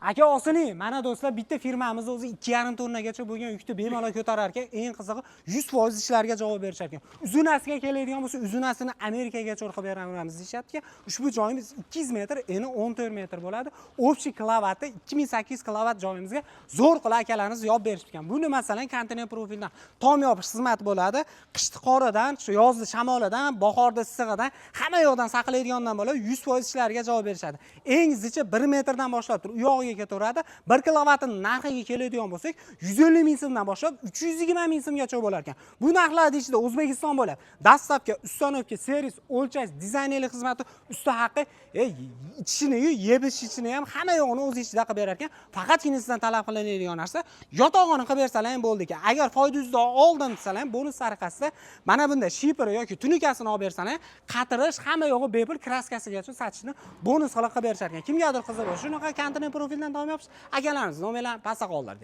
Aka, osiling. Mana, do'stlar, bitta firmamiz o'zi 2,5 tonnagacha bo'lgan yukni bemalol ko'tarar ekan. Eng qizig'i, 100% ishlarga javob berishar ekan. Uzunasiga keladigan bo'lsa, uzunasini Amerikagacha qilib beramiz deyishyapti. Ushbu joyimiz 200 metr, eni 14 metr bo'ladi. Общий kilovati 2800 kilovat. Joyimizga zo'r qilib akalarimiz yopib berishgan ekan. Buni, masalan, konteyner profildan tom yopish xizmati bo'ladi. Qishni qoridan, shu yozni shamolidan, bahorda issig'idan, hamma yoqdan saqlaydigandan bo'ladi, 100% ishlarga javob berishadi. Eng zichi 1 metrdan boshlab turib u yog'iga ketaveradi. 1 kilovatini narxiga keladigan bo'lsak, 150 ming so'mdan boshlab 320 ming so'mgacha bo'lar ekan. Bu narxlarni ichida O'zbekiston bo'ladi. Доставка, установка, servis, o'lchash, dizaynerlik xizmati, usta haqi, ichishini, yeb ichishini ham, hamma yo'g'ini o'z ichida qilib berar ekan. Faqatgina sizdan talab qilinadigan narsa yotog'ini qilib bersalar ham bo'ldi ekan. Agar foyda yuzida oldim desalar ham, bonus tariqasida mana bunday шифер yoki tunukasini olib bersalar ham, qatirish, hamma yo'g'i bepul, краска sigacha sotishni bonus qilib qilib berishar ekan. Kimgadir qiziq bo'lsa, shunaqa konteyner profildan tom yopish, akalarimiz nomerlarni pastda qoldirdik.